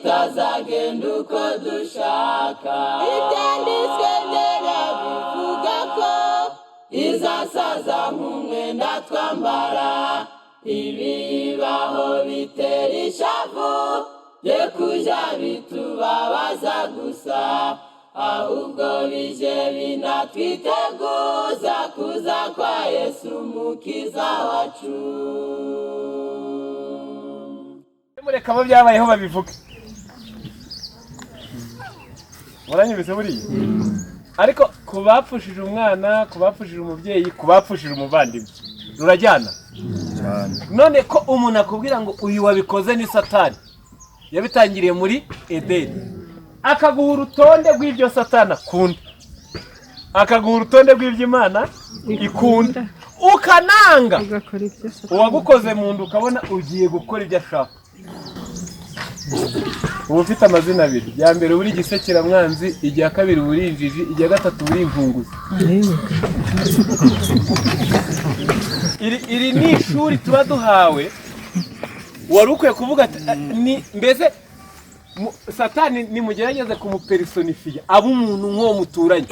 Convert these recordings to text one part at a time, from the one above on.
Bitazagenda uko dushaka. Ibyanditswe byera bivuga ko izasaza nk'umwenda twambara. Ibibaho bitera ishavu, bye kuja bitubabaza gusa, ahubwo bije binatwiteguza kuza kwa Yesu Umukiza wacu. Mureka abo byabayeho babivuge. Muranyumvise buriya? Ariko ku bapfushije umwana, ku bapfushije umubyeyi, ku bapfushije umuvandimwe, rurajyana. None ko umuntu akubwira ngo uyu wabikoze ni Satani, yabitangiriye muri Edeni, akaguha urutonde rw'ibyo Satani akunda, akaguha urutonde rw'ibyo Imana ikunda, ukananga ugakora ibyo Satani uwagukoze mu nda, ukabona ugiye gukora ibyo ashaka, uba ufite amazina abiri. Irya mbere uba uri igisekeramwanzi, irya kabiri uba uri injiji, irya gatatu uba uri inkunguzi. Iri ni ishuri tuba duhawe. Wari ukwiye kuvuga ati: "Ah, ni mbese Satani nimugerageze kumupersonifiya, aba umuntu nk'uwo muturanye,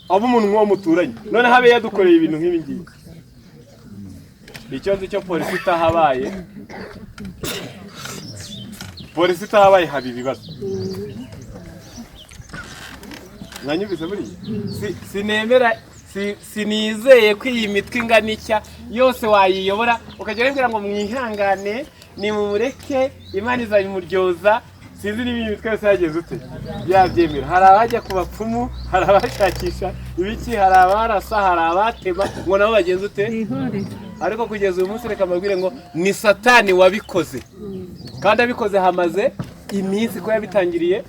aba umuntu nk'uwo muturanye." Noneho abe yadukoreye ibintu nk'ibi ngibi. Icyo nzi cyo, polisi itahabaye, polisi itahabaye haba ibibazo. Mwanyumvise buriya? Sinemera, sinizeye ko iyi mitwe ingana itya yose wayiyobora ukajya wibwira ngo mwihangane, nimumureke, Imana izabimuryoza. Sinzi niba iyi mitwe yose yageze ute yabyemera. Hari abajya ku bapfumu, hari abashakisha ibiki, hari abarasa, hari abatema ngo nabo bagenze ute? Bihorere. Ariko kugeza uyu munsi, reka mbabwire ngo ni Satani wabikoze, kandi abikoze hamaze iminsi, ko yabitangiriye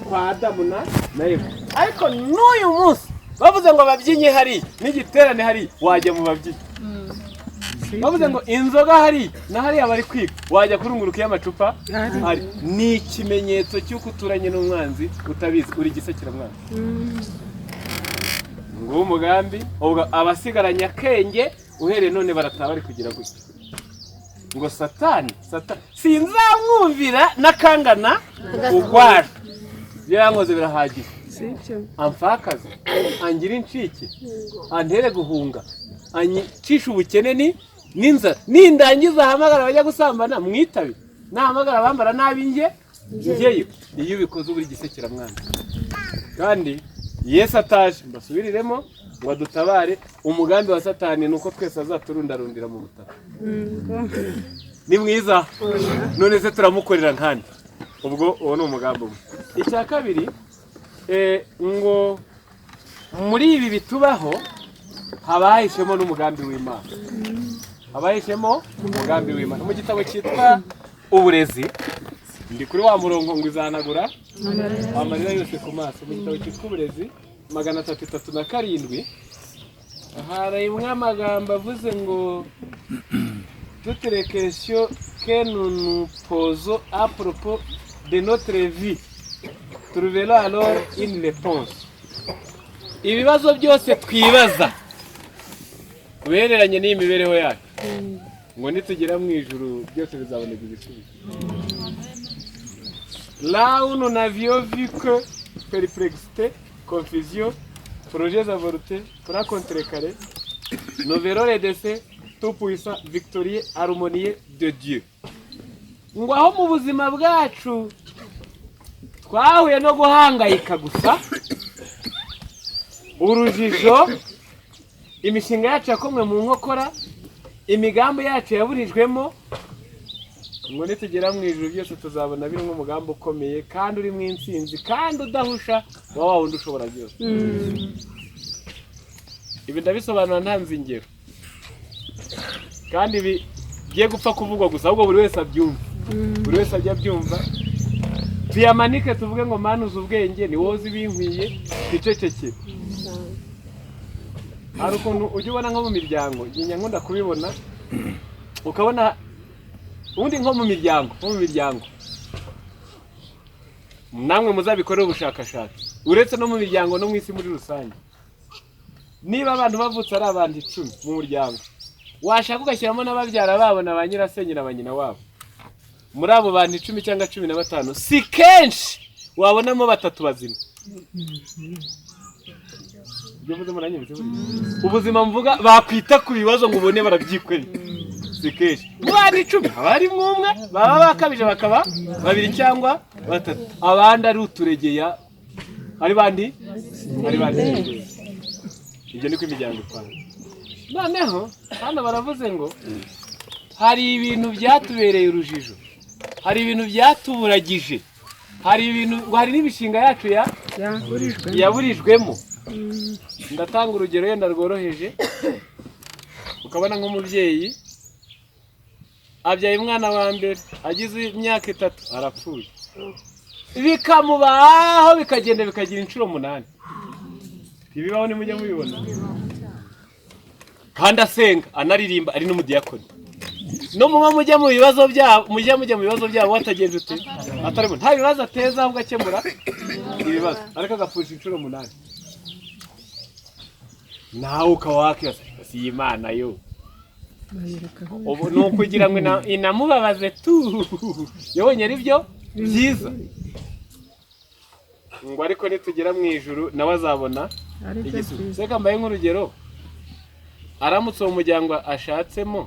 kwa Adamu na Eva. Ariko n'uyu munsi bavuze ngo babyinnye hariya n'igiterane hariya, wajya mu babyinnyi. Bavuze ngo inzoga hariya na hariya bari kwiga, wajya kurunguruka iyo amacupa ari. Ni ikimenyetso cy'uko uturanye n'umwanzi utabizi, uri igisekeramwanzi. Nguwo umugambi. Ubwo abasigaranye akenge uhereye none barataha bari kugira gutya ngo: "Satani, Satani, sinzamwumvira n'akangana ugwara, ibyo yankoze birahagije." Sibyo. Amfakaze, angire incike, antere guhunga, anyicishe ubukene ni n'inzara, nindangiza ahamagara abajya gusambana mwitabe, nahamagara abambara nabi njye njyeyo. Iyo ubikoze uba uri igisekeramwanzi. Kandi Yesu ataje, mbasubiriremo, ngo adutabare, umugambi wa Satani ni uko twese azaturundarundira mu butaka. Ni mwiza? None se turamukorera nkandi? Ubwo uwo ni umugambi umwe. Icya kabiri, ngo muri ibi bitubaho haba hahishemo n'umugambi w'Imana, haba hahishemo umugambi w'Imana. Mu gitabo cyitwa Uburezi, ndi kuri wa murongo ngo izahanagura amarira yose ku maso. Mu gitabo cyitwa Uburezi, 337, harimwo amagambo avuze ngo: "Toutes les questions que nous nous posons à propos de notre vie trouveront alors une réponse." Ibibazo byose twibaza ku bihereranye n'iyi mibereho yacu, ngo nitugera mu ijuru byose bizaboneka igisubizo. "Là où nous n'avions vu que perplexité, confusion, projets avortés, plans contrecarrés, nous verrons les desseins tout puissants, victorieux, harmonieux de Dieu." Ngo aho mu buzima bwacu twahuye no guhangayika gusa, urujijo, imishinga yacu yakomwe mu nkokora, imigambi yacu yaburijwemo, ngo nitugera mu ijuru byose tuzabona birimo umugambi ukomeye kandi urimo intsinzi kandi udahusha wa wundi ushobora byose. Ibi ndabisobanura ntanze ingero, kandi ibi bigiye gupfa kuvugwa gusa, ahubwo buri wese abyumva, buri wese ajya abyumva. Tuyamanike, tuvuge ngo: "Mana, uzi ubwenge, ni wowe uzi ibinkwiye," twicecekere. Hari ukuntu ujya ubona nko mu miryango, igihe nkunda kubibona, ukabona ubundi nko mu miryango, namwe muzabikorere ubushakashatsi, uretse no mu miryango, no mu isi muri rusange, niba abantu bavutse ari abantu 10 mu muryango, washaka ugashyiramo n'ababyara babo na ba nyirasenge na ba nyina wabo. Muri abo bantu 10 cyangwa 15, si kenshi wabonamo batatu bazima. Ibyo mvuze muranyumvise buriya? Ubuzima mvuga bakwita ku bibazo ngo ubone barabyikoreye, si kenshi. Mu bantu 10 haba harimo umwe, baba bakabije bakaba babiri cyangwa batatu, abandi ari uturegeya, ari bandi ari bandi. Ibyo niko imiryango ipanga. Noneho hano baravuze ngo hari ibintu byatubereye urujijo, hari ibintu byatuburagije, hari ibintu ngo hari n'imishinga yacu ya yaburijwemo. Ndatanga urugero yenda rworoheje. Ukabona nk'umubyeyi abyaye umwana wa mbere, agize imyaka 3 arapfuye, bikamubaho bikagenda bikagira inshuro 8. Ntibibaho? Nimujya mubibona. Kandi asenga, anaririmba, ari n'umudiyakoni. No muba mujya mu bibazo byabo, mujya mu bibazo byabo watagenje ute atarimo, nta bibazo ateza, ahubwo akemura ibibazo, ariko agapfusha inshuro 8. Nawe ukaba wakwibaza, si iyi Mana yo ubu ni ukugira ngo inamubabaze tu, yabonye ari byo byiza ngo ariko nitugera mu ijuru nawe azabona igisubizo. Reka mbaye nk'urugero, aramutse uwo muryango ashatsemo,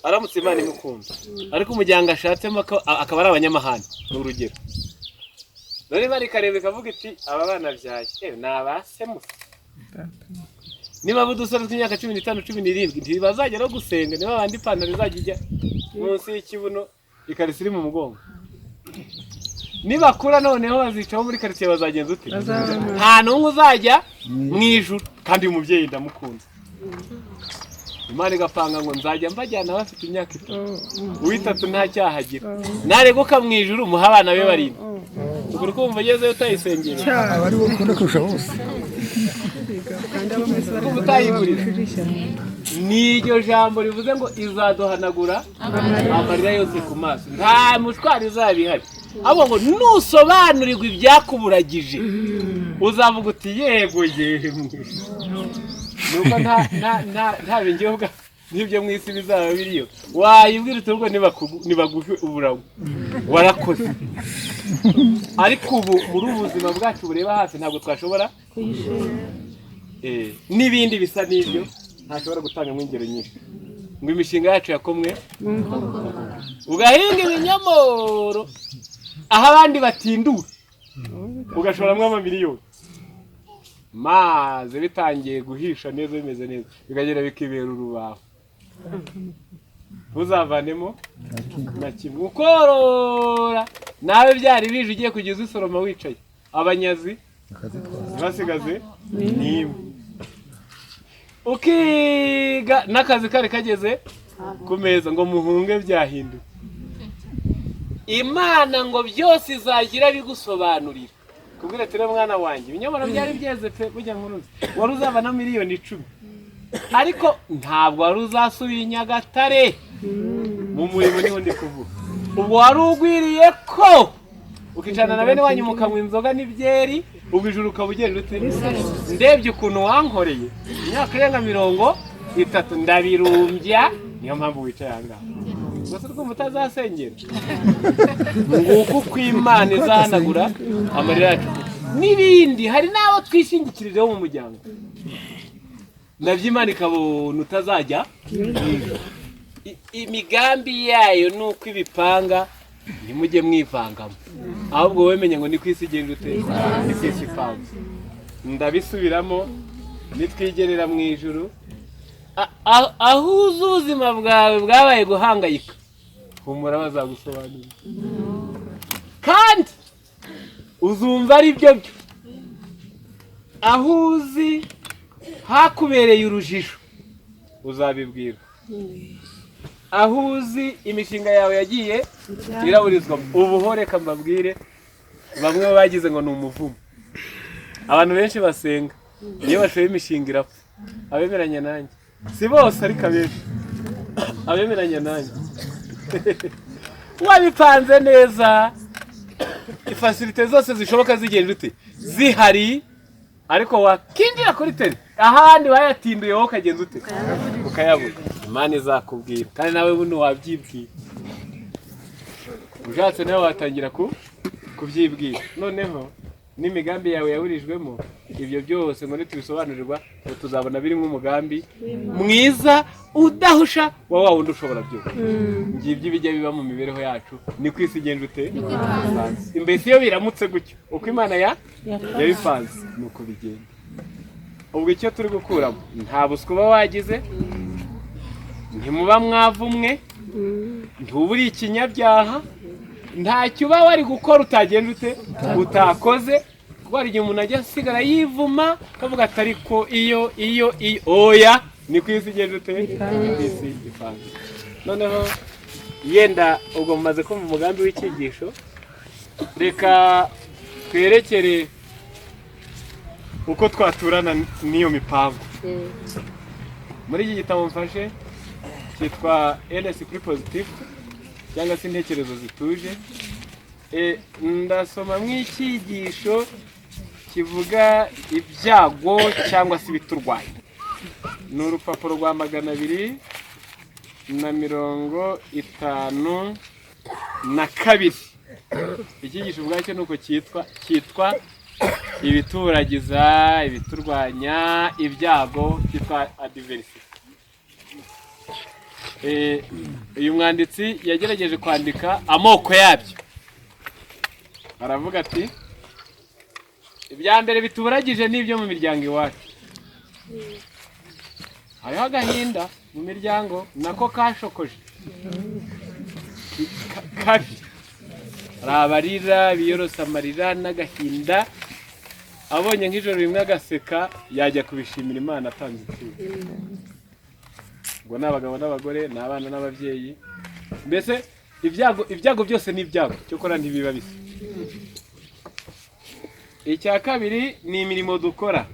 aramutse Imana imukunze, ariko umuryango ashatsemo akaba ari abanyamahane, ni urugero. None Imana ikareba ikavuga iti: "Aba bana byaye ni abasemusa, niba udusore tw'imyaka 15, 17 ntibazajya no gusenga, niba abandi ipantaro izajya ijya munsi y'ikibuno, ikariso iri mu mugongo, nibakura noneho bazicaho muri karitsiye, bazagenza ute? Nta n'umwe uzajya mu ijuru, kandi uyu mubyeyi ndamukunze." Imana igapanga ngo nzajya mbajyana bafite imyaka 3, uw'itatu nta cyaha agira, nareguka mu ijuru muha abana be barindwi. Ubwo uri kumva ugezeyo utayisengera? Aba ari bo ukunda kurusha bose. Kumva utayigurira? Ni iryo jambo rivuze ngo izaduhanagura amarira yose ku maso, nta mushwari izaba ihari. Ahubwo ngo nusobanurirwa ibyakuburagije uzavuga uti: "Yego yemwe, nuko nta binyobwa n'ibyo mu isi bizaba biriyo." Wayibwira uti: "Ubwo nibaguhe uburago warakoze." Ariko ubu muri ubu buzima bwacu bureba hafi ntabwo twashobora n'ibindi bisa n'ibyo, ntashobora gutangamo ingero nyinshi ngo imishinga yacu yakomwe. Ugahinga ibinyomoro aho abandi batindura, ugashoramo amamiliyoni, maze bitangiye guhisha neza, bimeze neza, bikagera bikibera urubaho, ntuzavanemo na kimwe. Ukorora nawe byari bije, ugiye kugeza usoroma wicaye, abanyazi ntibasigaze n'imwe. Ukiga n'akazi kari kageze ku meza ngo muhunge byahinduka. Imana ngo byose izagira bigusobanurira, kubwira ati: "Rero mwana wanjye, ibinyomoro byari byeze pe, burya nkuruzi wari uzava na miliyoni 10, ariko ntabwo wari uzasubira i Nyagatare mu murimo, niho ndi kuvuga. Ubwo wari ugwiriye ko ukicarana na bene wanyu mukanywa inzoga n'ibyeri, ubwo ijuru ukaba ugenda ute? Ndebye ukuntu wankoreye imyaka irenga 30, ndabirumbya, niyo mpamvu wicaye aha ngaha gusa. Twumva utazasengera." Nguko uko Imana izahanagura amarira yacu n'ibindi. Hari n'abo twishingikirijeho mu muryango, nabyo Imana ikabona utazajya mu ijuru. Imigambi yayo ni uko ibipanga, ntimujye mwivangamo, ahubwo wowe menya ngo ni ku isi igenda ute, ni ku isi ipanze. Ndabisubiramo, nitwigerera mu ijuru, aho uzi ubuzima bwawe bwabaye guhangayika, humura bazagusobanurira kandi uzumva ari byo byo. Aho uzi hakubereye urujijo, uzabibwira. Aho uzi imishinga yawe yagiye iraburizwamo, ubu reka mbabwire, bamwe bagize ngo ni umuvumo. Abantu benshi basenga iyo bashoye imishinga irapfa. Abemeranya nanjye, si bose ariko abenshi, abemeranya nanjye, wabipanze neza, ifacilité zose zishoboka zigenda ute zihari, ariko wakinjira kuri terrain ahandi bayatinduye, wowe ukagenda ute ukayabura. Imana izakubwira kandi nawe buno wabyibwira. Ushatse nawe watangira kubyibwira. Noneho n'imigambi yawe yaburijwemo, ibyo byose ngo nitubisobanurirwa, ngo tuzabona birimo umugambi mwiza udahusha wa wa wundi ushobora byose. Ngibyo ibijya biba mu mibereho yacu. Ni ku isi igenda ute? Mbese iyo biramutse gutyo, uko Imana yabipanze ni uko bigenda. Ubwo icyo turi gukuramo, nta buswa uba wagize, ntimuba mwavumwe, ntuba uri ikinyabyaha, ntacyo uba wari gukora utagenda ute utakoze. Kuko hari igihe umuntu ajya asigara yivuma, akavuga ati: "Ariko iyo oya." Ni ku isi igenda ute? Ni ku isi ipanze. Noneho yenda ubwo mumaze kumva umugambi w'icyigisho, reka twerekere uko twaturana n'iyo mipango. Muri iki gitabo mfashe cyitwa Esprit Positif, cyangwa se intekerezo zituje, ndasoma mu icyigisho kivuga ibyago cyangwa se ibiturwanya. Ni urupapuro rwa 252. Icyigisho ubwacyo ni uko cyitwa, cyitwa ibituragiza, ibiturwanya, ibyago, cyitwa adversité. Uyu mwanditsi yagerageje kwandika amoko yabyo, aravuga ati: "Ibya mbere bituburagije ni ibyo mu miryango iwacu." Hariho agahinda mu miryango, nako kashokoje kabi. Hari abarira biyorosa amarira n'agahinda, abonye nk'ijoro rimwe agaseka, yajya kubishimira Imana atanze ituro. Ubwo ni abagabo n'abagore, ni abana n'ababyeyi. Mbese ibyago byose ni ibyago, cyokora ntibiba bisa. Icya kabiri ni imirimo dukora.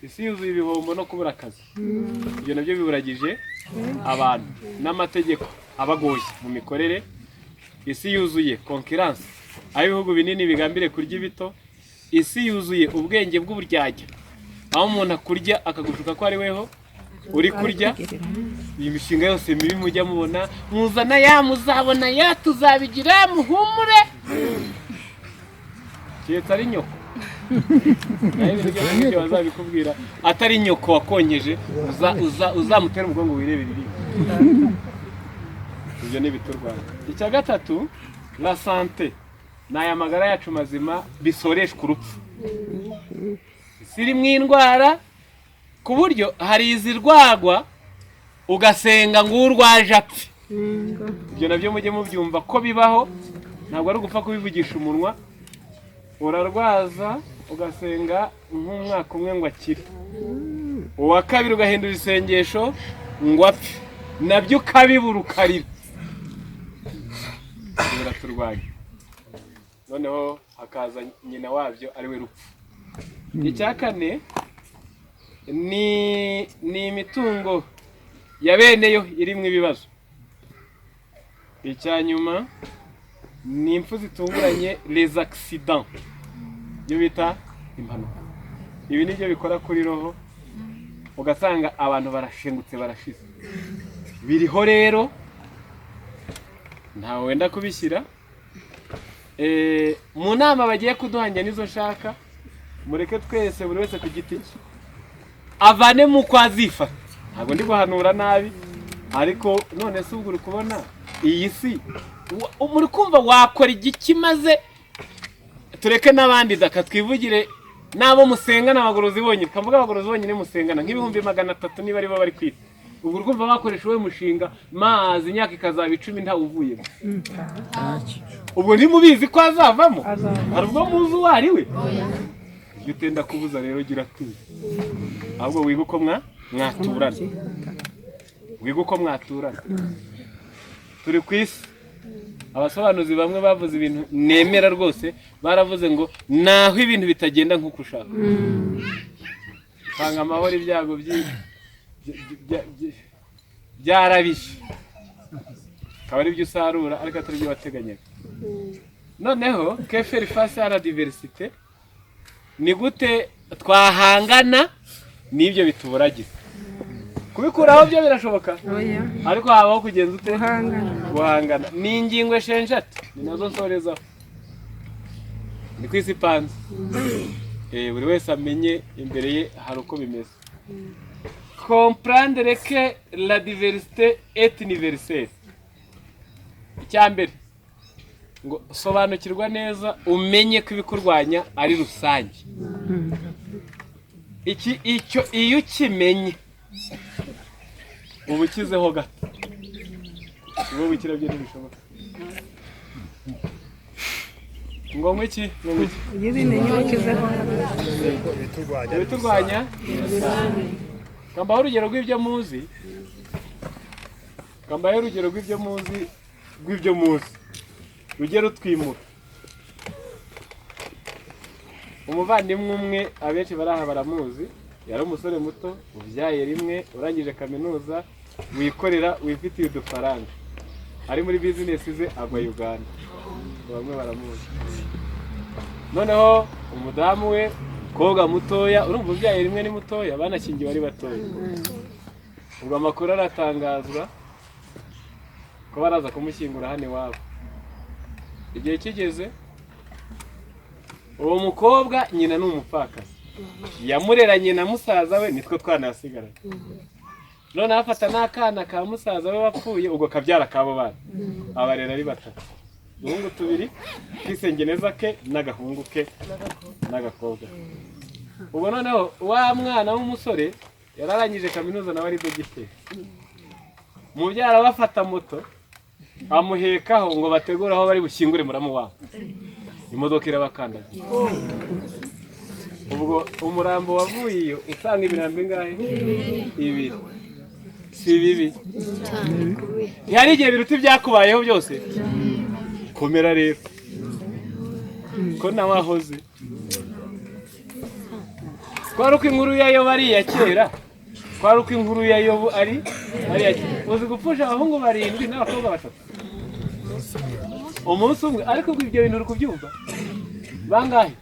Isi yuzuye ibihombo no kubura akazi, ibyo nabyo biburagije abantu, n'amategeko abagoye mu mikorere. Isi yuzuye concurrence, aho ibihugu binini bigambiriye kurya ibito. Isi yuzuye ubwenge bw'uburyarya, aho umuntu akurya akagushuka ko ari weho uri kurya. Iyi mishinga yose mibi mujya mubona, muzana ya muzabona ya tuzabigira, muhumure, keretse ari nyoko. Naho ibintu byose nk'ibyo bazabikubwira, atari nyoko wakonkeje, uzamutera umugongo wirebera iriya. Ibyo ni ibiturwanya. Icya gatatu, la santé, ni aya magara yacu mazima bisoreshwa urupfu. Isi irimo indwara, ku buryo hari izirwagwa ugasenga ngo urwaje apfe. Ibyo nabyo mujye mubyumva ko bibaho, ntabwo ari ugupfa kubivugisha umunwa. Urarwaza ugasenga nk'umwaka umwe ngo akire, uwa kabiri ugahindura isengesho ngo apfe, nabyo ukabibura ukarira. Biraturwanya. Noneho hakaza nyina wabyo, ari we rupfu. Icya kane ni imitungo ya beneyo irimo ibibazo. Icya nyuma ni impfu zitunguranye, les accidents, ibyo bita impanuka. Ibi nibyo bikora kuri roho, ugasanga abantu barashengutse, barashize. Biriho rero, ntawe wenda kubishyira mu nama bagiye kuduhangira. Nizo nshaka mureke twese, buri wese ku giti cye, avane mu uko azifata. Ntabwo ndi guhanura nabi, ariko none se ubwo uri kubona iyi si muri kumva wakora igiki? Maze tureke n'abandi daka, twivugire n'abo musengana, abagorozi bonyine. Kavuga abagorozi bonyine musengana nk'300,000, niba aribo bari kwita. Ubwo urumva bakoresha uwo mushinga mazi, imyaka ikazaba 10 ntawuvuyemo. Ubwo ntimubizi ko azavamo? Hari ubwo muzi uwo ari we? Iyo utenda kubuza rero, gira tuzi, ahubwo wiga uko mwaturana, wiga uko mwaturana. Turi ku isi. Abasobanuzi bamwe bavuze ibintu nemera rwose, baravuze ngo naho ibintu bitagenda nk'uko ushaka, tanga amahoro. Ibyago byarabije, akaba ari byo usarura, ariko atari byo wateganyaga. Noneho que faire face à l'adversité, ni gute twahangana n'ibyo bituburagiza? Kubikuraho byo birashoboka? Oya. Ariko habaho kugenza ute? Guhangana. Guhangana. Ni ingingo esheshatu, ni nazo nsorezaho. Ni ku isi ipanze. Buri wese amenye imbere ye hari uko bimeze. Comprendre que la diversité est universelle. Icya mbere ngo sobanukirwa neza, umenye ko ibikurwanya ari rusange. Iki icyo iyo ukimenye uba ukizeho gato. Ubu bukira byo ntibishoboka. Ngo ngwiki, ngo ngwiki? Iyo ubimenye ukizeho. Ibiturwanya. Kambaho urugero rw'ibyo muzi, kambaho urugero rw'ibyo muzi rujye rutwimura. Umuvandimwe umwe, abenshi bari aha baramuzi, yari umusore muto ubyaye rimwe, urangije kaminuza, wikorera, wifitiye udufaranga, ari muri bizinesi ze, agwa Uganda. Bamwe baramuzi. Noneho umudamu we, umukobwa mutoya, urumva ubyaye rimwe ni mutoya, banashyingiwe ari batoya. Ubwo amakuru aratangazwa ko baraza kumushyingura hano iwabo. Igihe kigeze, uwo mukobwa nyina ni umupfakazi, yamureranye na musaza we, nitwo twanasigaranye. Noneho afata n'akana ka musaza we wapfuye, ubwo kabyara k'abo bana, abarera ari batatu, uduhungu tubiri kisengeneza ke n'agahungu ke n'agakobwa. Ubwo noneho wa mwana w'umusore yararangije kaminuza, nawe ari dogiteri. Mubyara bafata moto amuhekaho ngo bategure aho bari bushyingure muramu wabo. Imodoka irabakandagira. Ubwo umurambo wavuye iyo usanga imirambo ingahe? Ibiri. Si bibi? Ntihari igihe biruta ibyakubayeho byose. Komera rero ko nawe ahoze kwari uko inkuru ya Yobu ari iya kera, kwari uko inkuru ya Yobu ari iya kera. Uzi gupfusha abahungu barindwi n'abakobwa batatu umunsi umwe? Ariko ubwo ibyo bintu uri kubyumva, bangahe?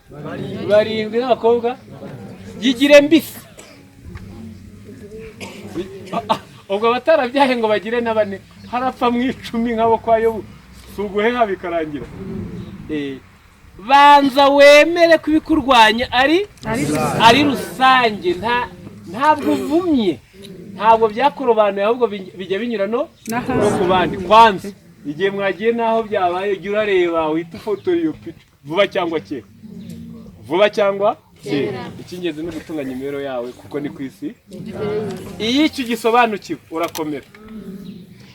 Barindwi n'abakobwa. Yigire mbisi. Ubwo abatarabyaye ngo bagire na bane, harapfa mu 10 nk'abo kwa Yobu, si uguheha bikarangira. Banza wemere ko ibikurwanya ari rusange. Ntabwo uvumye, ntabwo byakurobanuye, ahubwo bijya binyura no ku bandi. Kwanza igihe mwagiye n'aho byabaye, jya urareba uhita ufotora iyo pica, vuba cyangwa kera, vuba cyangwa kera. Icy'ingenzi ni ugutunganya imibereho yawe, kuko ni ku isi. Iyo icyo ugisobanukiwe urakomera.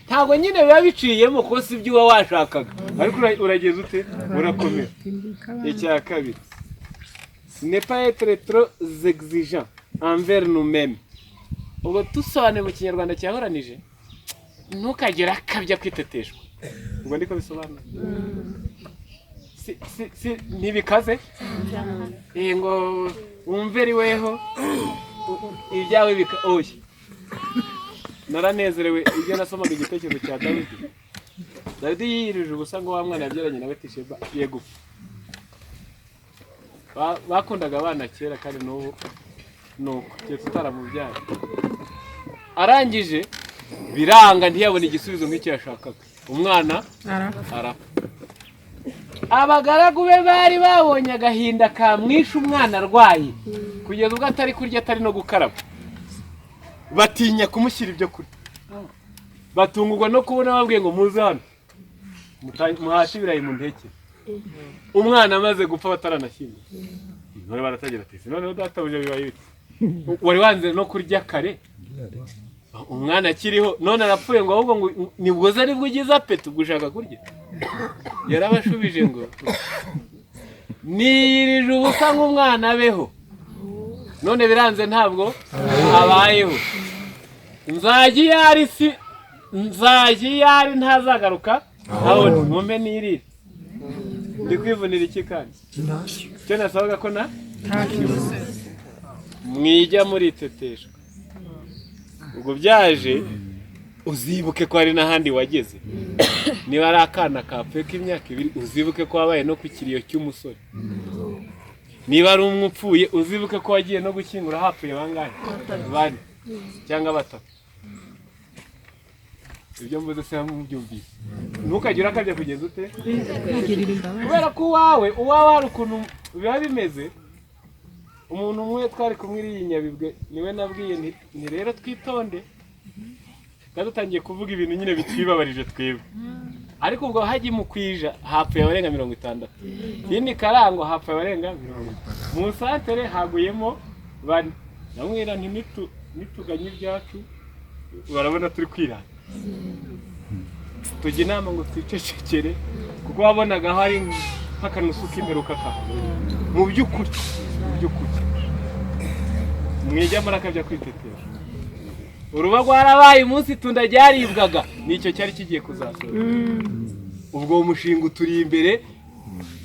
Ntabwo nyine biba biciyemo, kuko si ibyo uba washakaga, ariko urageza ute? Urakomera. Icya kabiri, ne pas être trop exigeant envers nous-mêmes. Ubwo dusobanuye mu Kinyarwanda cyahoranije, ntukagere akabya kwiteteshwa. Ubwo niko bisobanura. Si ntibikaze? Ngo wumve ari weho ibyawe bika. Oya, naranezerewe ibyo nasomaga igitekerezo cya Dawidi. Dawidi yiyirije ubusa ngo wa mwana yabyaranye na Betisheba ye gupfa. Bakundaga abana kera, kandi n'ubu nuko keretse utaramubyara. Arangije biranga, ntiyabona igisubizo nk'icyo yashakaga, umwana arapfa. Abagaragu be bari babonye agahinda kamwishe, umwana arwaye kugeza ubwo atari kurya, atari no gukaraba, batinya kumushyira ibyo kurya. Batungurwa no kubona babwiye ngo muze hano muhate ibirayi mu nteke, umwana amaze gupfa, bataranashyingura. None baratagira ati: "Noneho databuja bibaye bite? Wari wanze no kurya kare umwana akiriho, none arapfuye, ngo ahubwo ngo nibwo uza aribwo ugize appétit, ubwo ushaka kurya." Yarabashubije ngo: "Niyirije ubusa nk'umwana abeho, none biranze, ntabwo abayeho. Nzajya iyo ari, si nzajya iyo ari, ntazagaruka ntabone. Mumpe nirire, ndi kwivunira iki kandi icyo nasabaga ko na mwijya muriteteshwa." Ubwo byaje, uzibuke ko hari n'ahandi wageze. Niba ari akana kapfuye k'imyaka 2, uzibuke ko wabaye no ku kiriyo cy'umusore. Niba ari umwe upfuye, uzibuke ko wagiye no gushyingura hapfuye bangahe? Bane cyangwa batatu. Ibyo mvuze se mubyumvise? Ntukajye urakabya kugeza ute, kubera ko uwawe hari ukuntu biba bimeze. Umuntu umwe twari kumwe iriya Nyabibwe, niwe nabwiye nti rero twitonde, twari dutangiye kuvuga ibintu nyine bitwibabarije twebwe, ariko ubwo hajya mu kwija hapfuye abarenga 60, hino Karango hapfuye abarenga 50, mu santere haguyemo bane. Ndamwira nti nituganye ibyacu barabona turi kwirata, tujya inama ngo twicecekere, kuko wabonaga hari nk'akanusu k'imperuka kahawe. Mu by'ukuri mwijya murakabya kwitetesha. Uruba rwarabaye umunsi itunda ryaribwaga, nicyo cyari kigiye kuzasohoka. Ubwo uwo mushinga uturi imbere,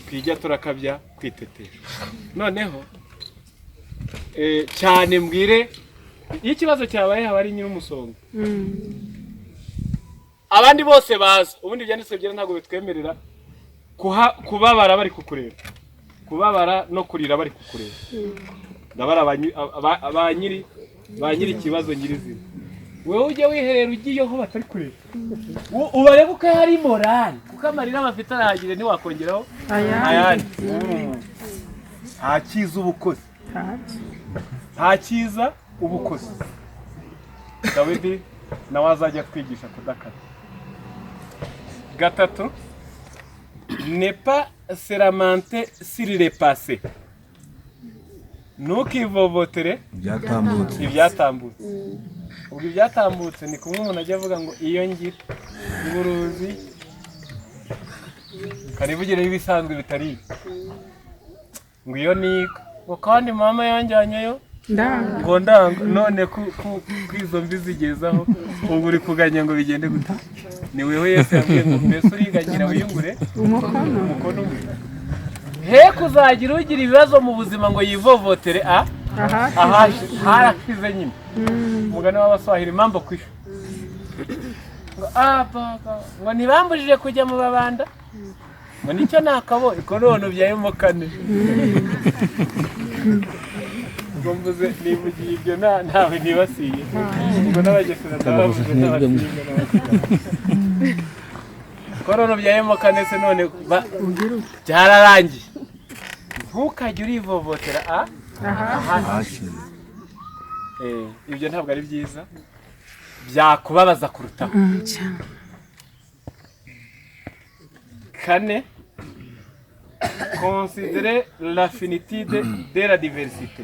twijya turakabya kwitetesha. Noneho cyane mbwire, iyo ikibazo cyabaye haba ari nyir'umusonga, abandi bose baza. Ubundi ibyanditswe byera ntabwo bitwemerera kubabara bari kukureba, kubabara no kurira bari kukureba. Ndabara ba nyiri ikibazo nyirizina. Wowe ujya wiherera, ugiyeho batari kureba, ubarebe uko hari morale, kuko amarira bafite arahagije, ntiwakongeraho ayandi. Nta cyiza ubukozi, nta cyiza ubukozi. Dawidi nawe azajya atwigisha kudakata. Gatatu, ne pas se lamenter sur le passé, ntukivovotere Byatambutse. ibyatambutse. Ubwo ibyatambutse ni kumwe umuntu ajya avuga ngo iyo ngira ngo uruzi kanivugireho ibisanzwe bitari ibi, ngo iyo niga, ngo kandi mama yanjyanyeyo, ngo ndanga none ku izo mbi zigezaho, ubwo uri kuganya ngo bigende gute? Ni wewe Yesu yabwiye ngo mbese uriganyira wiyungure umukono umwe. He kuzagira ugira ibibazo mu buzima ngo yivovotere a harashize nyine. Umugani w'Abaswahili, mambo kwisha, ngo baba, ngo ntibambujije kujya mu babanda, ngo nicyo nakabonye ko none ubyayemo kane. Ubwo mvuze nivugiye ibyo, ntawe nibasiye, ubwo n'Abagesera ndabavuze n'Abasinga n'Abasinga, ko none ubyayemo kane se, none byararangiye. Ntukajye urivovotera a Ahashize. Ibyo ntabwo ari byiza, byakubabaza kurutaho. Kane, considérer la finitude de l'adversité,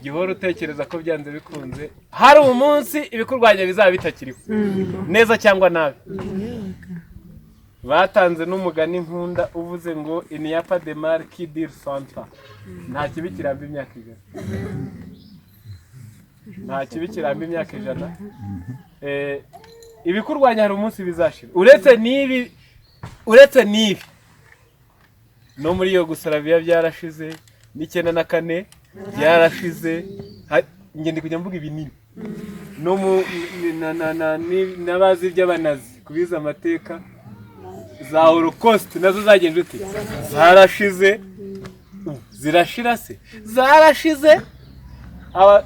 gihora utekereza ko byanze bikunze hari umunsi ibikurwanya bizaba bitakiriho, neza cyangwa nabi. Batanze n'umugani nkunda uvuze ngo il n'y a pas de mal qui dure 100 ans. Nta kibi kiramba imyaka 100, nta kibi kiramba imyaka 100. Ibikurwanya hari umunsi bizashira. Uretse n'ibi no muri iyo gusarabiya byarashize, n'94 byarashize. Njye ndi kujya mvuga ibinini no mu n'abazi iby'Abanazi kubiza amateka za Holocaust nazo zagenje ute? Zarashize. Zirashira se? Zarashize.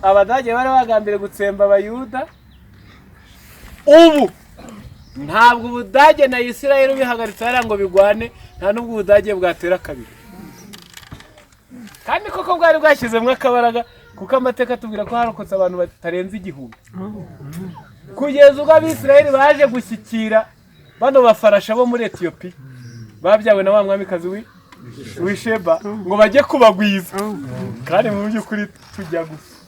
Abadage bari bagambiriye gutsemba Abayuda. Ubu ntabwo Ubudage na Isirayeli bihagaritse hariya ngo bigwane, nta n'ubwo Ubudage bwatera kabiri, kandi koko bwari bwashyizemo akabaraga, kuko amateka atubwira ko harokotse abantu batarenze 1000, kugeza ubwo Abisirayeli baje gushyikira bano bafarasha bo muri Etiyopiya babyawe na wa mwamikazi w'Isheba, ngo bajye kubagwiza. Kandi mu by'ukuri tujya gusa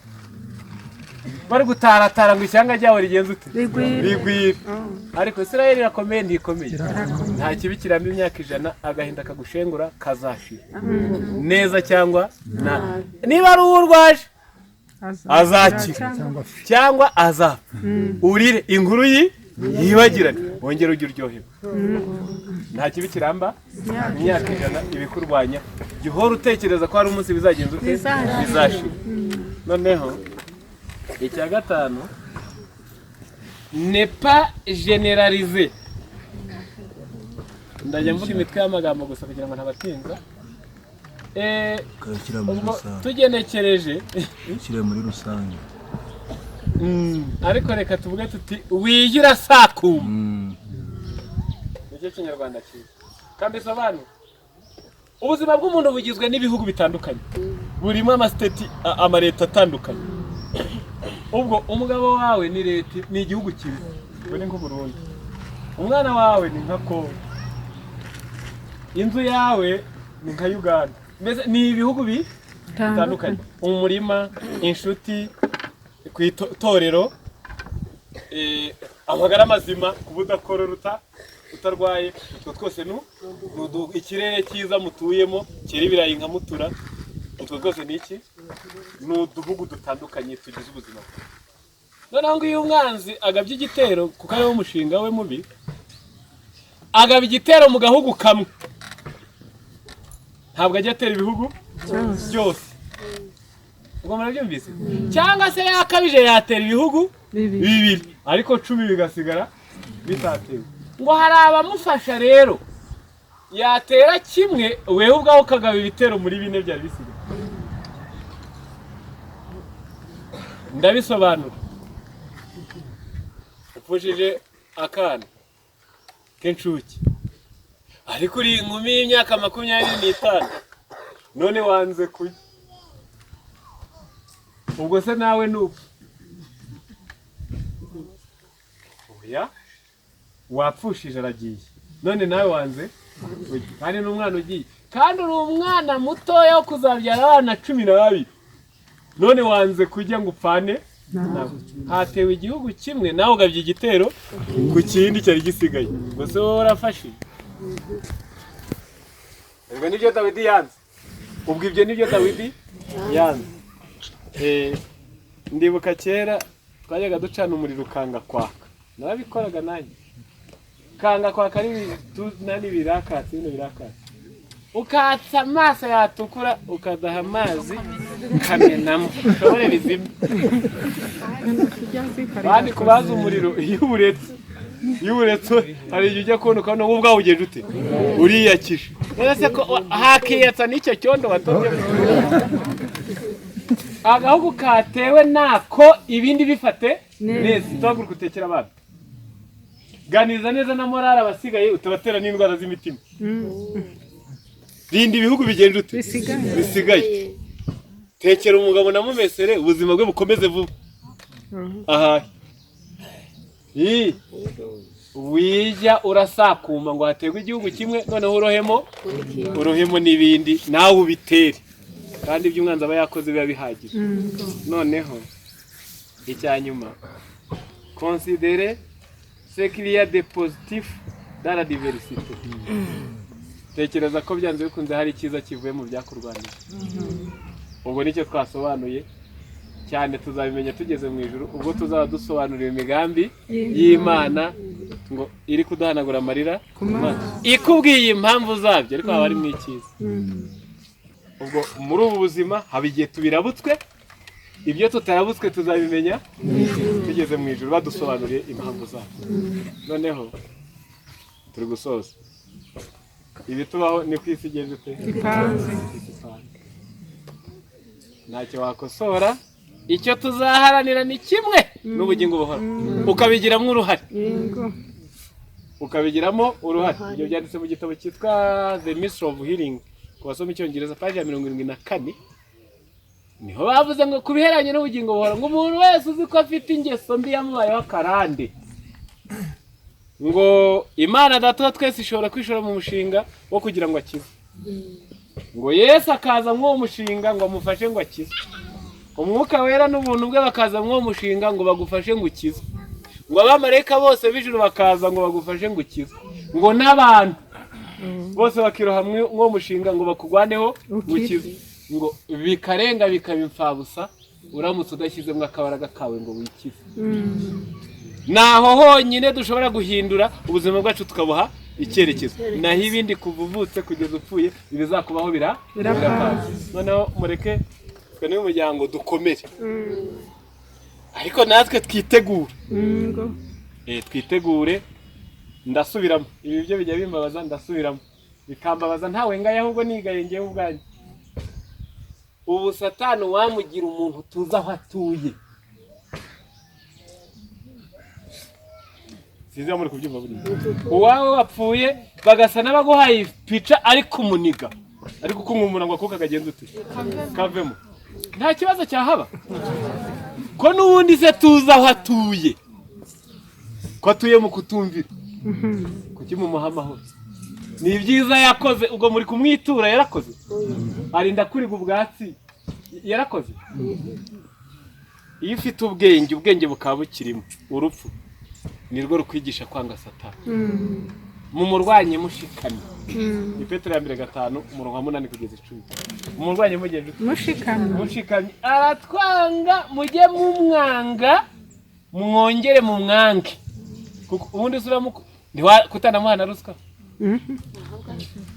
bari gutaratara ngo ishyanga ryabo rigenze ute? Rigwire. Ariko Isirayeli irakomeye, ntikomeye? Nta kibi kiramba imyaka 100. Agahinda kagushengura kazashira, neza cyangwa nabi. Niba ari uwo urwaje azakira cyangwa azapfa, urire inkuru yibagirane, wongere ujye uryoherwa. Nta kibi kiramba imyaka 100. Ibikurwanya jya uhora utekereza ko hari umunsi bizagenza ute? Bizashira. Noneho icya gatanu, ne pas généraliser. Ndajya mvuga imitwe y'amagambo gusa kugira ngo ntabatinza. Ukayashyira muri Ubwo rusange. tugenekereje Ushyire muri rusange. Ariko reka tuvuge tuti wijya urasakuma. Nicyo Kinyarwanda cyiza kandi bisobanura. Ubuzima bw'umuntu bugizwe n'ibihugu bitandukanye, burimo amasiteti, amaleta atandukanye. Ubwo umugabo wawe ni leta, ni igihugu kimwe, ubwo ni nk'Uburundi. Umwana wawe ni nka Kongo, inzu yawe ni nka Uganda. Mbese ni ibihugu bitandukanye: umurima, inshuti, ku itorero, amagara mazima, kuba udakorora, utarwaye, utwo twose ikirere cyiza mutuyemo cyera ibirayi nka mutura, utwo twose ni iki? Ni uduhugu dutandukanye tugize ubuzima bwiza. Noneho ngo iyo umwanzi agabye igitero, kuko ariwo mushinga we mubi, agaba igitero mu gahugu kamwe, ntabwo ajya atera ibihugu byose. Ubwo murabyumvise? Cyangwa se yakabije yatera ibihugu bibiri, ariko 10 bigasigara bitatewe. Ngo hari abamufasha rero, yatera kimwe, wewe ubwawe ukagaba ibitero muri bine byari bisigaye. Ndabisobanura. Upfushije akana k'inshuke, ariko uri inkumi y'imyaka 25, none wanze kurya. Ubwo se nawe nupfa? Oya, wapfushije aragiye, none nawe wanze kurya, kandi n'umwana ugiye, kandi uri umwana mutoya wo kuzabyara abana 12, none wanze kurya ngo upfane nawe. Hatewe igihugu kimwe, nawe ugabye igitero ku kindi cyari gisigaye. Ngo se wowe warafashije? Ubwo nibyo Dawidi yanze. Ubwo ibyo nibyo Dawidi yanze. Ndibuka kera twajyaga ducana umuriro ukanga kwaka, narabikoraga nanjye, kanga kwaka ari nani birakatse, bino birakatse, ukatsa amaso yatukura, ukadaha amazi ukamenamo ushobore bizime. Kandi kubaza umuriro, iyo uburetse hari igihe ujya kubona ukabona wowe ubwawe ugenda ute uriyakisha. None se ko hakiyatsa n'icyo cyondo watobye? Agahugu katewe nako, ibindi bifate neza. Utahaguruka utekera abana, ganiriza neza na morale abasigaye, utabatera n'indwara z'imitima. Rinda ibihugu bigenda ute bisigaye. Tekera umugabo na mumesere, ubuzima bwe bukomeze vuba ahahe. Ii, wijya urasakuma ngo haterwe igihugu kimwe, noneho urohemo n'ibindi, nawe ubitere, kandi ibyo umwanzi aba yakoze biba bihagije. Noneho icya nyuma: considérer ce qu'il y a de positif dans la diversité. Tekereza ko byanze bikunze hari icyiza kivuye mu byakurwanira. Ubwo nicyo twasobanuye cyane, tuzabimenya tugeze mu ijuru, ubwo tuzaba dusobanuriwe imigambi y'Imana ngo iri kuduhanagura amarira ku maso, ikubwiye impamvu zabyo, ariko haba harimo icyiza. Ubwo muri ubu buzima haba igihe tubirabutswe, ibyo tutarabutswe tuzabimenya tugeze mu ijuru, badusobanuriye impamvu zabyo. Noneho turi gusoza. Ibitubaho ni ku isi igenda ute? Ipanze. Ntacyo wakosora. Icyo tuzaharanira ni kimwe, n'ubugingo buhora, ukabigiramo uruhare. Ukabigiramo uruhare. Ibyo byanditse mu gitabo cyitwa The Mystery of Healing, ku basoma icyongereza, paji ya 74, niho bavuze ngo ku bihereranye n'ubugingo buhora, ngo umuntu wese uzi ko afite ingeso mbi yamubayeho akarande, ngo Imana Data wa twese ishobora kwishora mu mushinga wo kugira ngo akize, ngo Yesu akaza mw'uwo mushinga ngo amufashe ngo akize, Umwuka Wera n'ubuntu bwe bakaza mw'uwo mushinga ngo bagufashe ngo ukize, ngo abamarayika bose b'ijuru bakaza ngo bagufashe ngo ukize, ngo n'abantu bose bakiroha mw'uwo mushinga ngo bakugwaneho ngo ukize, ngo bikarenga bikaba imfabusa uramutse udashyizemo akabaraga kawe ngo wikize. Naho honyine dushobora guhindura ubuzima bwacu, tukabuha icyerekezo. Naho ibindi, kuva uvutse kugeza upfuye, ibizakubaho birapanze. Noneho mureke twe n'umuryango dukomere, ariko natwe twitegure. Twitegure. Ndasubiramo, ibi byo bijya bimbabaza, ndasubiramo bikambabaza, ntawe ngaye ahubwo nigaye ngewe ubwanjye. Ubu Satani wamugira umuntu tuzi aho atuye. Sinzi niba muri kubyumva. Buriya uwawe wapfuye bagasa n'abaguhaye ipica, ariko umuniga, ariko ukumwumura ngo akuka kagenza ute kavemo, nta kibazo cyahaba, ko n'ubundi se tuzi aho atuye, ko atuye mu kutumvira. Kuki mumuha amahoro? Ni ibyiza yakoze, ubwo muri kumwitura. Yarakoze, arinda kuriga ubwatsi, yarakoze. Iyo ufite ubwenge, ubwenge bukaba bukirimo, urupfu nirwo rukwigisha kwanga Satani. Mumurwanye mushikamye. Ni Petero ya mbere 5, umurongo wa 8 kugeza 10. Mumurwanye mugenje ute? Mushikamye. Mushikamye. Aratwanga, mujye mumwanga, mwongere mumwange, kuko ubundi se uramuku kutanamuha na ruswa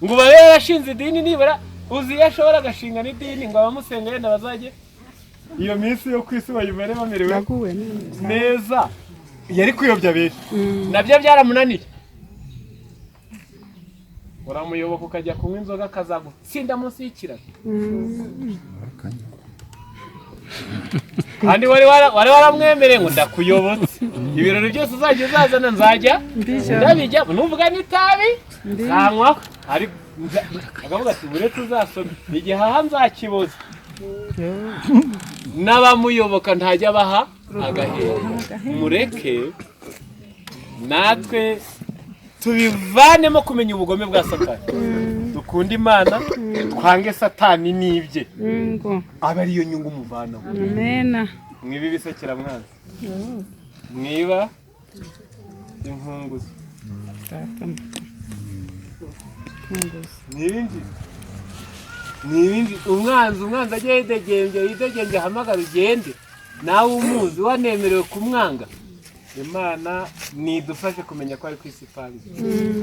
ngo babe yarashinze idini, nibura uzi iyo ashobora agashinga n'idini ngo abamusenga yenda bazajye iyo minsi yo ku isi bayimare bamerewe baguwe neza. Neza. Yari kuyobya benshi, nabyo byaramunaniye. Uramuyoboka ukajya kunywa inzoga, akazagutsinda munsi y'ikiraro, kandi wari waramwemereye ngo ndakuyobotse, ibirori byose uzajya uzazana nzajya Mbijya. ndabijya, nuvuga n'itabi nzanywaho. Ariko akavuga ati buretse uzasome igihaha nzakiboza. N'abamuyoboka ntajya abaha agahera. Mureke natwe tubivanemo kumenya ubugome bwa Satani, dukunde Imana, twange Satani n'ibye, Ngo aba ariyo nyungu muvanamo. Amena. Mwiba ibisekeramwanzi, mwiba inkunguzi, Data Nkunguzi. mwiba imbyino, mwiba imbyino. Umwanzi ajye yidegembye, yidegembye, ahamagara ugende, nawe umuzi wanemerewe kumwanga. Imana nidufashe kumenya ko ari ku isi ipanze,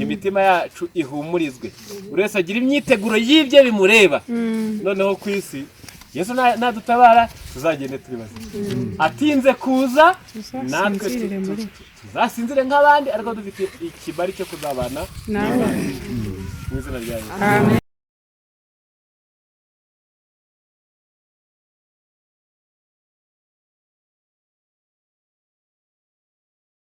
imitima yacu ihumurizwe, buri wese agira imyiteguro y'ibyo bimureba. Noneho ku isi Yesu nadutabara tuzagende turi bazima, atinze kuza natwe Tuzasinzirire muri tuzasinzire nk'abandi, ariko dufite ikibari cyo kuzabana nawe mu izina rya Yesu. Amen.